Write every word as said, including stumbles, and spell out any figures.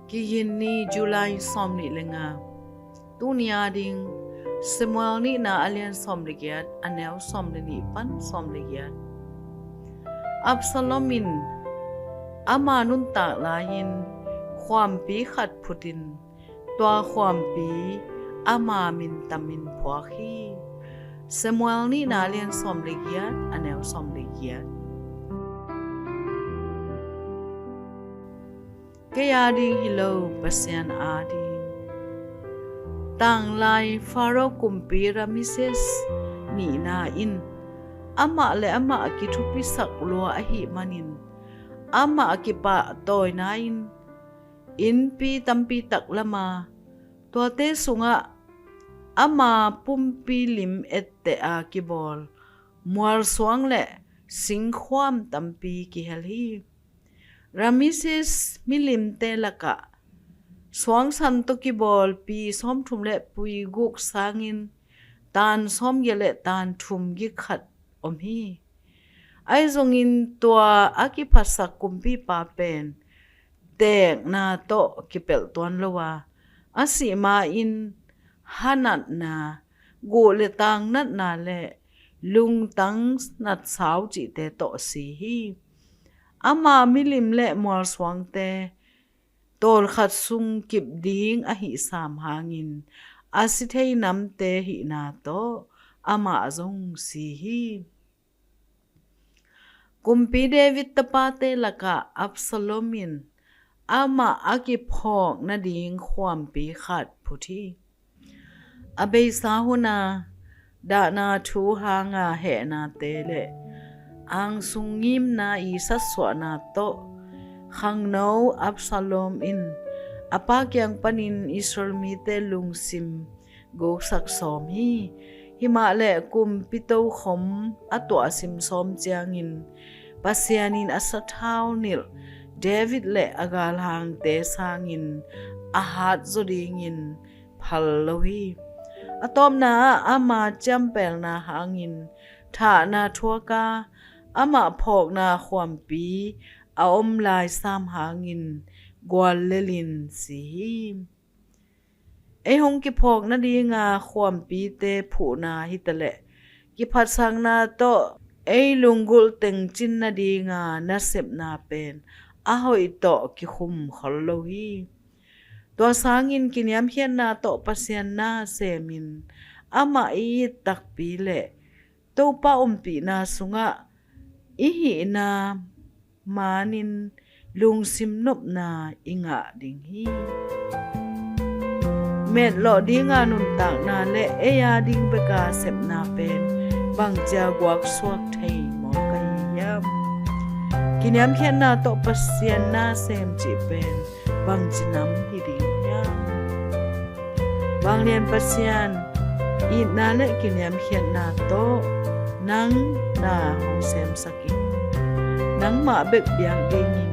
Kigin ni, July sawm nih le nga. Tuni a ding Samuel nihna a lian sawm le giat, a neu sawm le nih pan sawm le giat. Absalom in ama nuntak lai-in khuampi khat phutin, tua khuampi ama min tamin phuak hi. Samuel nihna a lian sawm le giat, a neu sawm le giat. Kei a ding hi lo, Pasian a ding. Tanglai Faro kumpi Rameses nihna in amah le amah kithupisak lua ahih manin, amah kipahtawina in innpi tampi tak lama, tuate sungah ama pumpi lim etteh a kibawl mualsuang le singkhuam tampi kihel hi. Rameses milimte lakah suangsan tawh kibawl pi sawmthum le pui guk sangin tan sawmgiat le tan thum gik khat om hi. Ahi zongin tua a kiphatsak kumpipa pen teekna tawh kipelh tuan lo a, a sih ma-in hanatna, guh le tang natna le lungtang natsau cihte tawh si hi. Ama milim le mualsuangte tawlkhat sung kip ding ahih sam hangin a si thei namte hihna tawh amah zong si hi. Kumpi David tapate lakah Absalom in amah a kiphawk nading khuampi khat phut hi. A beisa huna dahna thu hanga hehnate le angsung ngimna i satsuahna tawh khangno Absalom in a pa kiang panin Israel mite lungsim guksak sawm hi. Himah le kumpi tokhom a tuahsim sawm ciangin Pasian in a sathau nilh David le a galhangte sangin a hatzaw dingin phal lo hi. A tawpna ah ama ciampelna hangin thahna thuaka amah phawkna khuampi a om lai sam hangin guallelin si hi. Ei hong kiphawk nadinga khuampite phuhna hitaleh kiphatsakna tawh ei lunggulh tengcin nadinga nasepna pen a hoih tawh kikhum khol lo hi. Tua sangin kiniamkhiatna tawh Pasian na semin amah i it takpi le Topa ompihna sungah i hihna manin lungsim nopna i ngah ding hi. Metlawh dinga nuntakna le ei a ding beka sepna pen bangcia guaksuak thei mawk ahi hiam? Kiniamkhiatna tawh Pasian na sem cih pen bangci nam hi ding hiam? Vanglian Pasian, itna le kiniamkhiatna tawh nang na hong semsak in. Nangmah bek biak ding hi